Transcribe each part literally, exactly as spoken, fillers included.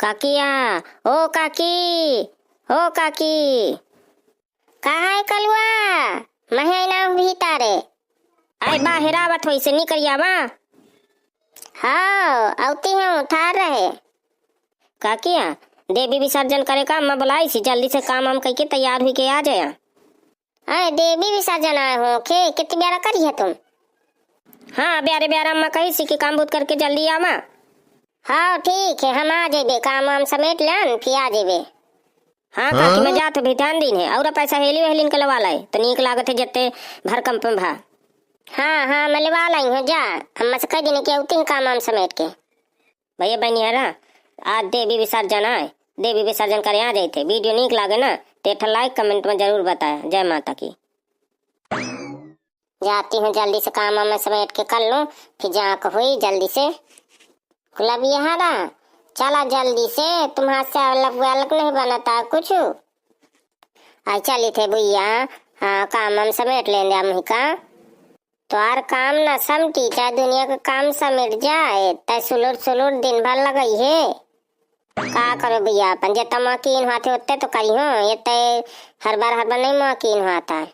काकिया, ओ काकी, ओ काकी। का है कलुआ? महे ना भीतरे। आय बाहर आवत होई से निकरिया बा। हाँ, औती हूँ, ठार रहे। काकिया, देवी विसर्जन करे का अम्मा बुलाई सी, जल्दी से काम वाम कइके तैयार हुई के आ जाया। अरे देवी विसर्जन आए हो खे, कितनी प्यारा करी है तुम। हाँ, प्यारे प्यारा अम्मा कही सी कि काम बूत करके जल्दी आवा। हाँ ठीक है, हम आ जेबे, काम वाम समेट लेन, फिर आ जेबे। हाँ काकी, मैं जात भी ध्यान दीन है, और पैसा हेली वहेलिन के लवा लाए, तो नीक लागत है जत्ते भर कम पम भा। हाँ हाँ, मैं लवा लाई हूँ, जा, अम्मा से कह दीन कि औती ही काम वाम समेट के। भैया बहनियारा, आज देवी विसर्जन आए, देवी विसर्जन करे आ जाते। वीडियो नीक लागे ना, तो एक ठो like comment में जरूर बताया। जय माता की। जाती हूँ, जल्दी से काम वाम समेट के कर लूँ, फिर जाँक हुई जल्दी से। गुलाबिया हरा, चला जल्दी से, तुम्हार से अलग अलग नहीं बनता कुछ। आई चली थे भैया, हाँ, काम वाम समेट लेंदे हम ही का। तोहार काम न समटी, चाहे दुनिया के काम समेट जाए, तै सुलुर सुलुर दिन भर लगई है। का करो भैया, अपन जेतना मौकीन हाथे ओते तो करी हो, ये तै हर बार हर बार नहीं मौकीन हाथा।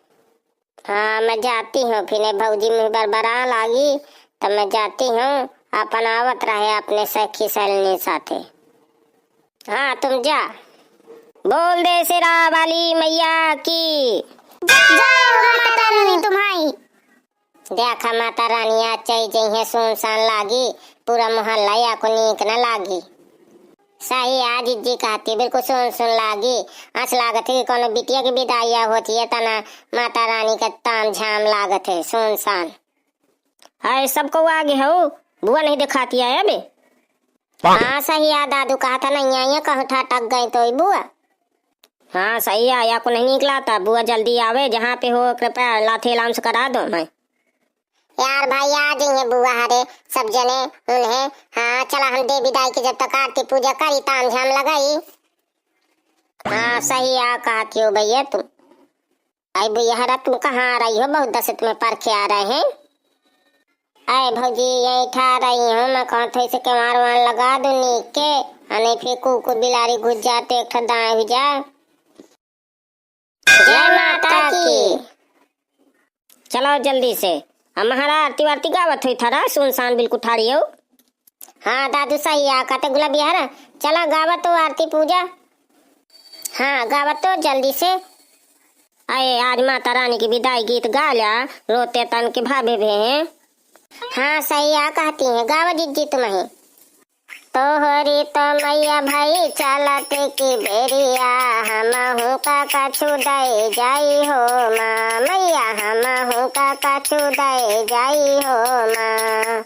हाँ, मैं जाती हूँ, फिर नहीं भौजी मुँह बरबरा लागी, तब मैं जाती हूँ, अपन आवत रहे अपने सखी सहेलनी साथे। हाँ, तुम जा। बोल दे शेरा वाली मैया की। जय हो माता रानी तुम्हारी। देखा माता रानी आज चई जइहे, सुनसान लागी, पूरा मोहल्ला या को नीक न लागी। सही आज जिज्जी कहती, बिल्कुल सुन सुन लागी। अस लागत है कि कोनो बिटिया की विदाइया होती है, तना माता रानी का ताम झाम लागत है, सुनसान। हाय, सब कउ आगे हउ, बुआ नहीं देखाती है अबे। हाँ, सही है, दादू कहा था नहीं आई है, कहूँ ठटक गई तो बुआ। हाँ, सही है, या को नहीं निकला था, बुआ जल्दी आवे, जहाँ पे हो कृपया लाथे लाम से करा दो मैं। यार भाई, आ जइहे बुआ हरे, सब जने उन्हें। हाँ, चला हम देवी दाई के जब तक आरती पूजा करी, ताम झाम लगाई। हाँ, सही आ कहती हो भैया तुम। आई भैया हरा, तुम कहाँ आ रही हो? बहुत दस तुम्हें परखे आ रहे हैं। अरे भौजी, यहीं ठा रही हूँ, मैं कहत हई से केवार वार लगा दूँ नीक के, आ नहीं फिर कुकुर बिलारी घुस जाए तो एक ठा दाएँ हुई जाए। जय माता की। चलो जल्दी से, हम हमारा आरती वारती गावत हुई थारा, सुनसान बिल्कुल ठारी हो। हाँ दादू सही आ कहते गुलाबिया हरा, चला गावत तो आरती पूजा। हाँ गावत तो जल्दी से। अरे, आज माता रानी की विदाई गीत गा ल्या, रोते तन के भाभे भे हैं। हाँ, सही आ कहती हैं, गावा जिज्जी तुम्हें। तोहरी तो मैया भाई चलत की बेरिया, हमहू का कछु दे जाई हो माँ, मैया हमहू का कछु दे जाई हो माँ।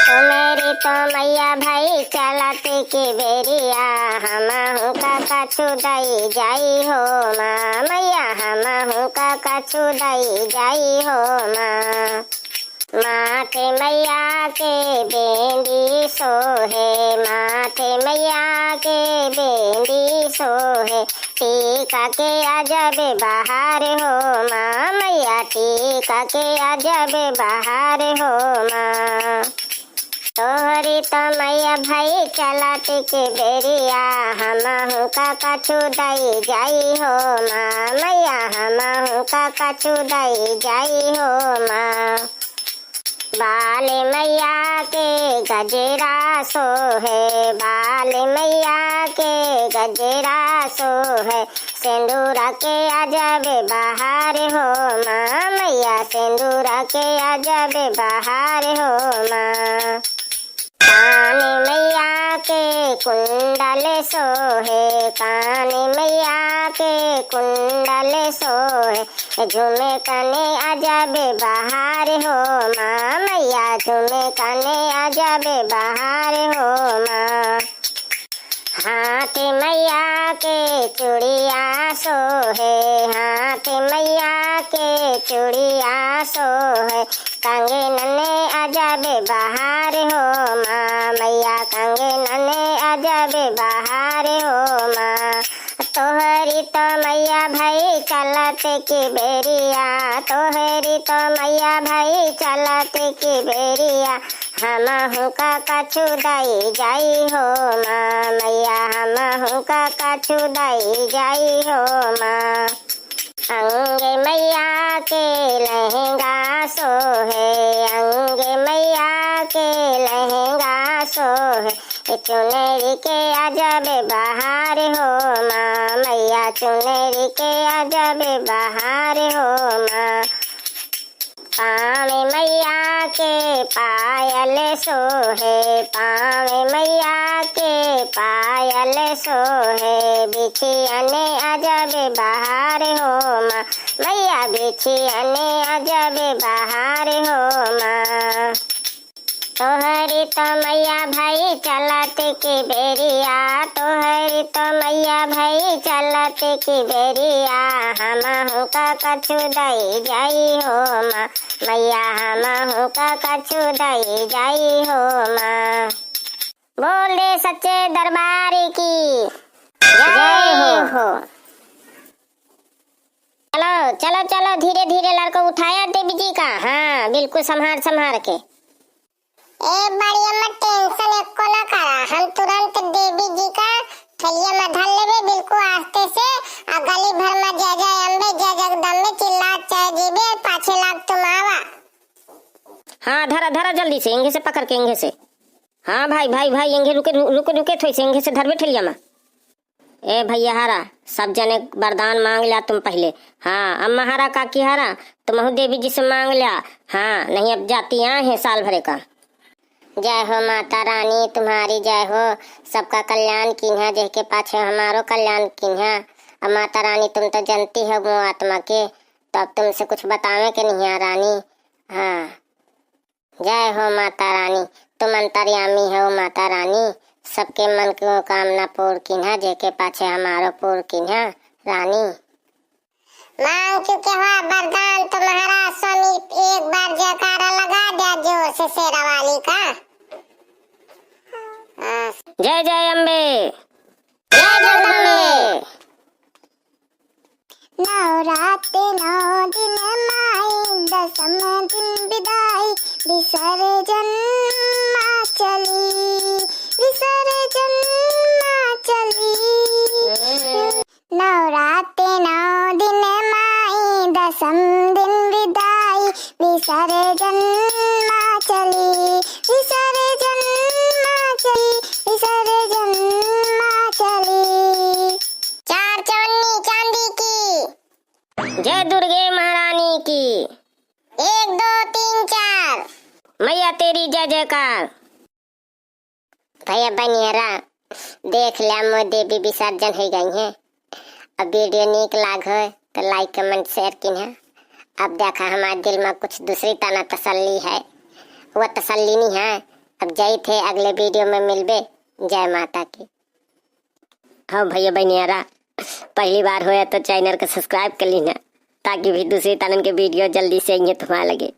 ओ मेरी तो मैया भाई चलत की बेरिया, हमहू का कछु दई जाई हो माँ, मैया हमहू का कछु दई जाई हो माँ। माथे मैया के बेंदी सोहे, माथे मैया के बेंदी सोहे, टीका के अजब बहार हो माँ, मैया टीका के अजब बहार हो माँ। तोहरी तो मैया भाई चलत के बेरिया, हमहू का कछु दई जाई हो माँ, मैया हमहू का कछु दई जाई हो माँ। बाल मैया के गजरा सोहे, बाल मैया के गजरा सोहे, सेंदूरा के अजब बहार हो माँ, मैया सेंदूरा के अजब बहार हो माँ। कान मैया के कुंडल सोहे, कान मैया के कुंडल सोहे, झुमकने अजब बहार हो माँ, मैया झुमकने अजब बहार हो माँ। हाथ मैया के चूड़िया सोहे, हाथ मैया के चूड़िया सोहे, कंगन ने अजब बहार हो माँ, मैया कंगन ने अजब बहार हो माँ। तोहरी तो मैया भई चलत की बेरिया, तोहरी तो मैया भई चलत की बेरिया, हमहू का कछु दई जाई हो माँ, मैया का कछु दई जाई हो माँ। अंग मैया के लहंगा सोहे, अंग मैया के लहंगा सोहे। ए चुनरी के अजब बहार हो माँ, मैया चुनरी के अजब बहार हो माँ। पाँव मैया के पायल सोहे, पाँव मैया के पायल सोहे। बिछियन अजब बहार हो माँ, मैया बिछियन अजब बहार हो माँ। तोहरी तो मैया भई चलत की बेरिया, तोहरी तो मैया भई चलत की बेरिया, हमहू का कछु दई जाई हो माँ, मैया हमहू का कछु दई जाई हो माँ। बोल दे सच्चे दरबार की जय हो। चलो, चलो, चलो, धीरे धीरे लड़को उठाया देवी जी का। हाँ, बिल्कुल संभार, संभार के। ए बड़ी अम्मा, tension एको ना करा, हम तुरंत देवी जी का थैलिया में धर लेबे, बिल्कुल आस्ते से, आ गली भर में जय जय अम्बे, जय जगदम्बे चिल्लात चल जीबे, पाछे लाग तुम आवा। हाँ, धरा, धरा जल्दी से, एंगे से पकड़ के, एंगे से। हाँ भाई, भाई, भाई, एंगे रुके, रु-, रुके, रुके, थोड़ी से एंगे से धरबे ठेलिया में। ए भैया हारा, सब जने वरदान मांग ल्या तुम पहिले। हाँ, अम्मा हारा, काकी हारा, तुमहू देवी जी से मांग ल्या। हाँ, नहीं अब जाती आए हैं साल भरे का। जय हो माता रानी, तुम्हारी जय हो, सबका कल्याण कीन्हा, जेहके पाछे हमारो कल्याण कीन्हा। अब माता रानी तुम तो जनती हो मोह आत्मा के, तो अब तुमसे कुछ बतावे के नहीं है रानी। हाँ। जय हो माता रानी, तुम अंतर्यामी हो माता रानी, सबके मन के कामना पूर्ण कीन्हा, जेके पाछे हमारो पूर्ण कीन्हा रानी। मांग चुके हो वरदान तो महाराज स्वामी एक बार जयकारा लगा द्या जोर से शेरा वाली का। हाँ। जय जय अम्बे। जय जगदम्बे। नवरात नौ दिन माई, दसम दिन विदाई, विसर्जन माँ चली, विसर्जन माँ चली। नवरात नौ दिन माई, दसम दिन विदाई, विसर्जन माँ चली, विसर्जन माँ चली, विसर्जन माँ चली। चार चवन्नी चांदी की। जय दुर्गे महारानी की। एक, दो, तीन, चार। मैया तेरी जय जयकार। भैया बनियारा, देख ल्या मोर देवी विसर्जन होइ गई है। अब video नीक लाग हो तो like, comment, share किन्हा। अब देखा हमारे दिल में कुछ दूसरी तना तसल्ली है, वह तसल्ली नहीं है। अब जाइत है, अगले video में मिलबे। जय माता की। हाँ भैया बनियारा, पहली बार होया तो channel का subscribe कर लीन्हा, ताकि भी दूसरी तनन के video जल्दी से अइहे तुम्हारे लगे।